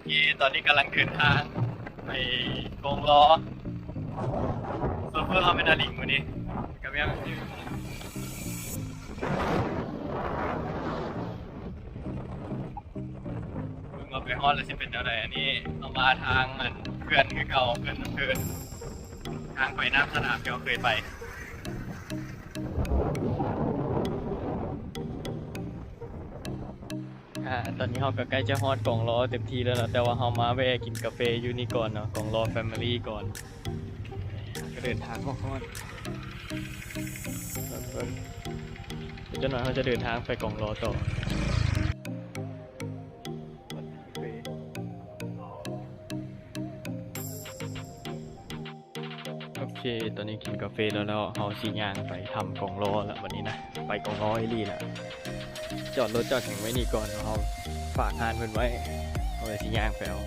ເຄ ຕອນນີ້ກຳລັງເດີນທາງໄປກອງລໍ. ໂຊເຟີເຮົາແມ່ນອາລິງມື້ນີ້ ກຳຍັງ ເບິ່ງວ່າໄປຮອດແລ້ວຊິເປັນແນວໃດ. ອັນນີ້ເຮົາມາທາງອັນເຂື່ອນຄືເກົ່າ, ເຂື່ອນນ້ຳເທີນ, ທາງໄປນ້ຳສະໜາມທີ່ເຮົາເຄີຍໄປ. ອາ ຕອນນີ້ເຮົາກໍໃກ້ຈະຮອດກອງລໍເຕັມທີ່ແລ້ວລະ, ແຕ່ວ່າເຮົາມາແວ່ກິນກາເຟຢູ່ນີ້ກ່ອນເນາະ, ກອງລໍ Family ກ່ອນ. ກໍເດີນທາງຮອດ ເບິ່ງ ຈັກໜ້ອຍເຮົາຈະເດີນທາງໄປກອງລໍຕໍ່. ໂອເຄ ຕອນນີ້ກິນກາເຟແລ້ວ ແລ້ວເຮົາຊິຍ່າງໄປຖ້ຳກອງລໍລະບັດນີ້ນະ, ໄປກອງລໍອີ່ຫຼີລະ. ຈອດລົດຈອດຫຍັງໄວ້ນີ້ກ່ອນ, ເຮົາຝາກຮ້ານເພິ່ນໄວ້, ເຮົາຊິຍ່າງໄປເອົາ.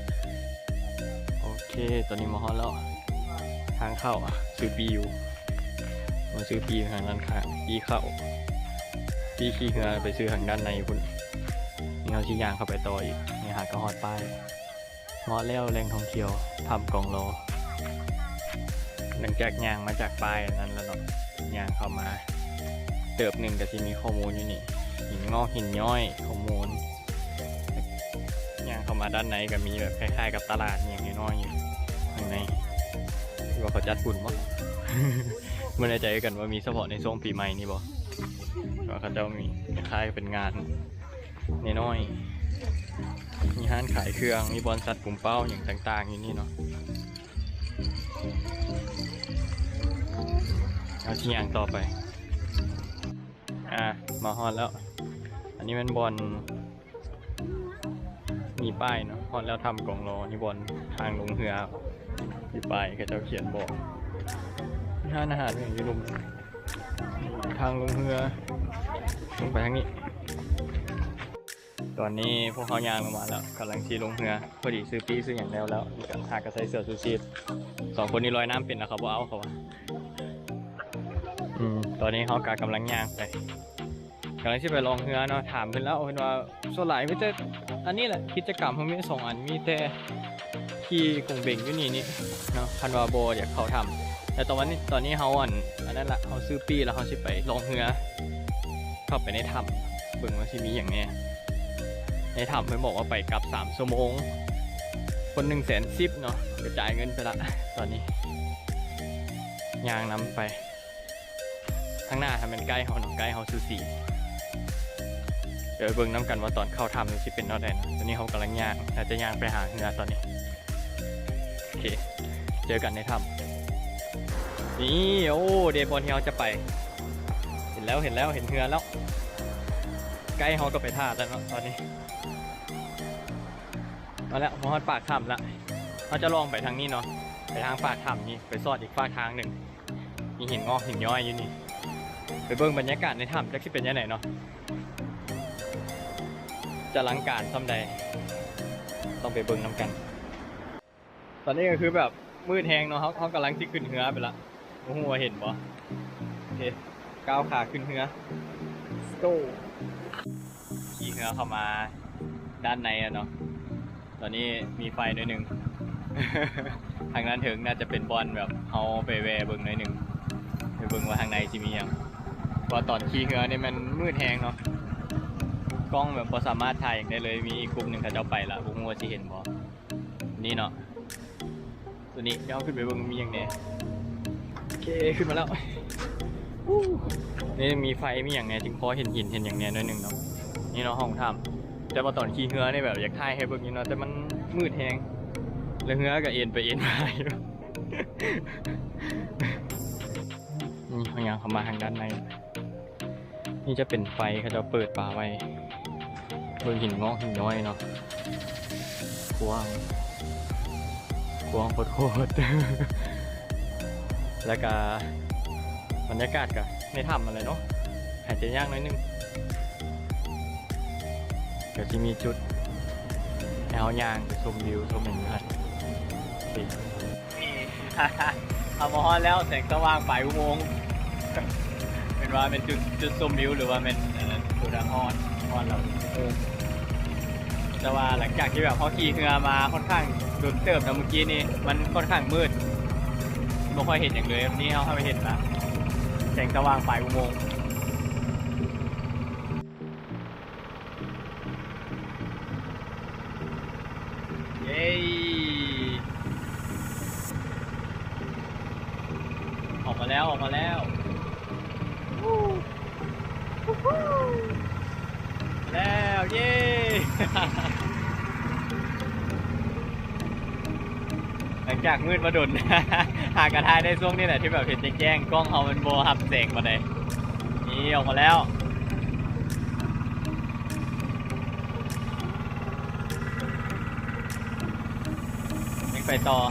ໂອເຄ ຕອນນີ້ມາຮອດແລ້ວ ທາງເຂົ້າ ຊື້ປີ້ຢູ່ ມາຊື້ປີ້ຢູ່ທາງດ້ານຂ້າງ, ປີ້ເຂົ້າ ປີ້ຂີ່ເຮືອໄປຊື້ທາງດ້ານໃນພຸ້ນ. ນີ້ເຮົາຊິຍ່າງເຂົ້າໄປຕໍ່ອີກ, ນີ້ຫາກໍຮອດປ້າຍ. ຮອດແລ້ວແຫຼ່ງທ່ອງທ່ຽວຖ້ຳກອງລໍ. ຫຼັງຈາກຍ່າງມາຈາກປ້າຍນັ້ນແລ້ວເນາະ, ຍ່າງເຂົ້າມາເຕີບໜຶ່ງກໍຊິມີຂໍ້ມູນຢູ່ນີ້, ຫີນງອກຫີນຍ້ອຍ ຂໍ້ມູນ. ຍ່າງເຂົ້າມາດ້ານໃນກໍມີແບບຄ້າຍໆກັບຕະຫຼາດຫຍັງນ້ອຍໆຢູ່ຂ້າງໃນ, ຫຼືວ່າເຂົາຈັດບຸນບໍ? ບໍ່ແນ່ໃຈຄືກັນວ່າມີສະເພາະໃນຊ່ວງປີໃໝ່ນີ້ບໍ, ວ່າເຂົາເຈົ້າມີຄ້າຍໆເປັນງານ ນ້ອຍໆ ມີຮ້ານຂາຍເຄື່ອງ, ມີບ່ອນສັດປຸມເປົ້າຫຍັງຕ່າງໆຢູ່ນີ້ເນາະ. ເຮົາຊິຍ່າງຕໍ່ໄປ. ອາ ມາຮອດແລ້ວ, ອັນນີ້ແມ່ນບ່ອນມີປ້າຍເນາະ, ຮອດແລ້ວຖ້ຳກອງລໍ. ນີ້ບ່ອນທາງລົງເຮືອ, ມີປ້າຍເຂົາເຈົ້າຂຽນບອກ. ມີຮ້ານອາຫານຫຍັງຢູ່ລຸ່ມ ທາງລົງເຮືອ ລົງໄປທາງນີ້. ຕອນນີ້ພວກເຮົາຍ່າງລົງມາແລ້ວ, ກຳລັງຊິລົງເຮືອ. ພໍດີຊື້ປີ້ຊື້ຫຍັງແລ້ວແລ້ວ, ຫາກໍໃສ່ເສື້ອຊູຊີບ. ສອງຄົນນີ້ລອຍນ້ຳເປັນແລ້ວ, ເຂົາບໍ່ເອົາ, ເຂົາວ່າ. ອືມ ຕອນນີ້ເຮົາກໍກຳລັງຍ່າງໄປ. ກຳລັງຊິໄປລ່ອງເຮືອເນາະ, ຖາມເພິ່ນແລ້ວ ເພິ່ນວ່າສ່ວນຫຼາຍມີແຕ່ອັນນີ້ແຫຼະ, ກິດຈະກຳເຮົາມີສອງອັນ, ມີແຕ່ຂີ່ກົງເບັງຢູ່ນີ້ນີ້ເນາະ, ຄັນວ່າບໍ່ຢາກເຂົ້າຖ້ຳ. ແຕ່ຕອນນີ້ ຕອນນີ້ເຮົາ ອັນ ອັນນັ້ນລະ, ເຮົາຊື້ປີ້ແລ້ວ ເຮົາຊິໄປລ່ອງເຮືອເຂົ້າໄປໃນຖ້ຳ ເບິ່ງວ່າຊິມີຫຍັງແດ່. ໃນຖ້ຳເພິ່ນບອກວ່າໄປກັບສາມຊົ່ວໂມງ, ຄົນໜຶ່ງແສນສິບເນາະ, ກະຈ່າຍເງິນໄປລະ. ຕອນນີ້ຍ່າງນຳໄປ. ທາງໜ້າຫັ້ນແມ່ນໄກເຮົາເນາະ, ໄກເຮົາຊູຊີ. ດຽວໄປເບິ່ງນຳກັນວ່າຕອນເຂົ້າຖ້ຳນີ້ຊິເປັນແນວໃດເນາະ. ຕອນນີ້ເຮົາກຳລັງຍ່າງ, ອາດຈະຍ່າງໄປຫາເຮືອຕອນນີ້. ໂອເຄ ເຈີກັນໃນຖ້ຳນີ້. ໂອ້ ເດ ບ່ອນທີ່ເຮົາຈະໄປ. ເຫັນແລ້ວ ເຫັນແລ້ວ ເຫັນເຮືອແລ້ວ. ໄກເຮົາກໍໄປຖ້າແລ້ວເນາະຕອນນີ້. ມາແລ້ວ, ມາຮອດປາກຖ້ຳລະ. ເຮົາຈະລ່ອງໄປທາງນີ້ເນາະ, ໄປທາງປາກຖ້ຳນີ້, ໄປຊອດອີກຟາກທາງໜຶ່ງ. ມີຫີນງອກຫີນຍ້ອຍຢູ່ນີ້. ໄປເບິ່ງບັນຍາກາດໃນຖ້ຳ ຈັກຊິເປັນຈັ່ງໃດເນາະ, ຈະອະລັງການສ່ຳໃດ, ຕ້ອງໄປເບິ່ງນຳກັນ. ຕອນນີ້ກໍຄືແບບມືດແຮງເນາະ, ເຮົາ ເຮົາກຳລັງຊິຂຶ້ນເຮືອໄປລະ, ບໍ່ຮູ້ວ່າເຫັນບໍ່. ໂອເຄ ກ້າວຂາຂຶ້ນເຮືອ. Let's go. ຂີ່ເຮືອເຂົ້າມາດ້ານໃນແລ້ວເນາະ. ຕອນນີ້ມີໄຟໜ້ອຍໜຶ່ງ. ທາງດ້ານເທິງໜ້າຈະເປັນບ່ອນແບບເຮົາໄປແວ່ເບິ່ງໜ້ອຍໜຶ່ງ, ໄປເບິ່ງວ່າທາງໃນຊິມີຫຍັງ. ເພາະວ່າຕອນຂີ່ເຮືອນີ້ມັນມືດແຮງເນາະ, ກ້ອງແບບບໍ່ສາມາດຖ່າຍຫຍັງໄດ້ເລີຍ. ມີອີກກຸ່ມໜຶ່ງເຂົາເຈົ້າໄປລະ, ບໍ່ຮູ້ວ່າຊິເຫັນບໍ່. ນີ້ເນາະ ຕົວນີ້ ດຽວເຮົາຂຶ້ນໄປເບິ່ງມີຫຍັງແດ່. ໂອເຄ ຂຶ້ນມາແລ້ວ. ນີ້ມີໄຟ ມີຫຍັງແດ່ ຈຶ່ງພໍເຫັນຫີນເຫັນຫຍັງແດ່ໜ້ອຍໜຶ່ງເນາະ. ນີ້ເນາະຫ້ອງຖ້ຳ, ແຕ່ວ່າຕອນຂີ່ເຮືອນີ້ແບບຢາກຖ່າຍໃຫ້ເບິ່ງຢູ່ເນາະ, ແຕ່ມັນມືດແຮງ ແລ້ວເຮືອກໍເອັນໄປເອັນມາຢູ່. ນີ້ເຮົາຍ່າງເຂົ້າມາທາງດ້ານໃນ. ນີ້ຈະເປັນໄຟເຂົາເຈົ້າເປີດປະໄວ້. ເບິ່ງຫີນງອກຫີນຍ້ອຍເນາະ, ກວ້າງ ກວ້າງໂພດໆ. ແລ້ວກະບັນຍາກາດກະໃນຖ້ຳຫັ້ນແຫຼະເນາະ, ຫາຍໃຈຍາກໜ້ອຍໜຶ່ງ. ກະຊິມີຈຸດໃຫ້ເຮົາຍ່າງໄປຊົມວິວຊົມຫຍັງຢູ່ຫັ້ນ. ໂອເຄ ນີ້ ເຮົາມາຮອດແລ້ວ ແສງສະຫວ່າງປາຍອຸໂມງ. ແມ່ນວ່າແມ່ນຈຸດ ຈຸດຊົມວິວ ຫຼືວ່າແມ່ນອັນນັ້ນ ໂກດັງຮອດ ຮອດແລ້ວ. ເອີ ໂອ ແຕ່ວ່າຫຼັງຈາກທີ່ແບບເຮົາຂີ່ເຮືອມາຄ່ອນຂ້າງດົນເຕີບນະ ເມື່ອກີ້ນີ້ມັນຄ່ອນຂ້າງມືດ ບໍ່ຄ່ອຍເຫັນຫຍັງເລີຍ. ນີ້ເຮົາ ເຮົາເຫັນລະ ແສງສະຫວ່າງປາຍອຸໂມງ. ເຢ້ ອອກມາແລ້ວ ອອກມາແລ້ວ ແລ້ວ ເຢ້ ຫຼັງຈາກມືດມາດົນ ຫາກະຖ່າຍໄດ້ຊ່ວງນີ້ແຫຼະ ທີ່ແບບເຫັນແຈ້ງໆ ກ້ອງເຮົາມັນບໍ່ຮັບແສງປານໃດ. ນີ້ອອກມາແລ້ວ ຍັງໄປຕໍ່.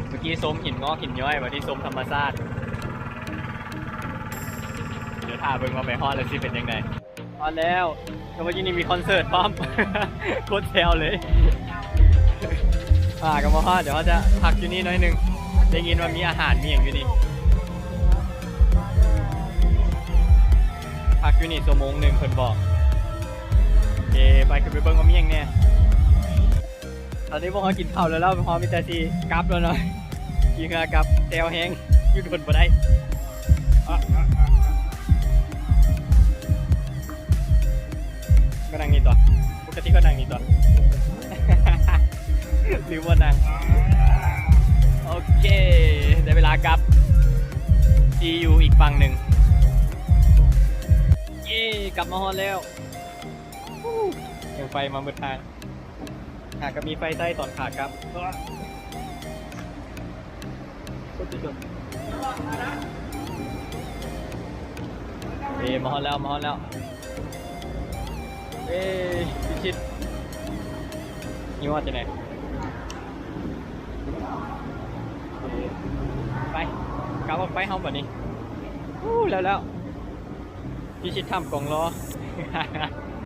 ເມື່ອກີ້ຊົມຫີນງອກຫີນຍ້ອຍ ບັດນີ້ຊົມທຳມະຊາດ. ດຽວຖ້າເບິ່ງວ່າໄປຮອດແລ້ວຊິເປັນຈັ່ງໃດ. ຮອດແລ້ວ ແຕ່ວ່າຢູ່ນີ້ມີຄອນເສີດພ້ອມ ໂຄດແຊວເລີຍ. ອ່າ ກໍມາຮອດ ດຽວເຮົາຈະພັກຢູ່ນີ້ໜ້ອຍໜຶ່ງ ໄດ້ຍິນວ່າມີອາຫານມີຫຍັງຢູ່ນີ້ ພັກຢູ່ນີ້ຊົ່ວໂມງໜຶ່ງເພິ່ນບອກ. ເອ ໄປ ຂຶ້ນໄປເບິ່ງວ່າມີຫຍັງແດ່. ຕອນນີ້ພວກເຮົາກິນເຂົ້າແລ້ວ ເຮົາມີແຕ່ຊິກັບແລ້ວເນາະ ຂີ່ເຮືອກັບ ແຊວແຮງ ຢູ່ດົນບໍ່ໄດ້. ກໍນັ່ງນີ້ຕົວະ ປົກກະຕິກໍນັ່ງນີ້ຕົວະ ຫຼືວ່ານັ່ງ. ໂອເຄ ໄດ້ເວລາກັບ ທີ່ຢູ່ອີກຝັ່ງໜຶ່ງ. ເຢ້ ກັບມາຮອດແລ້ວ. ຍັງໄຟມາໝົດທາງ ຫາກະມີໄຟໃຊ້ຕອນຂາກັບ. ເອ ມາຮອດແລ້ວ ມາຮອດແລ້ວ. ເອ ພິຊິດ ຢູ່ຮອດຈັ່ງໃດ? ໄປ ກັບອອກໄປເຮົາບັດນີ້. ອູ້ ແລ້ວ ແລ້ວ ພິຊິດຖ້ຳກອງລໍ.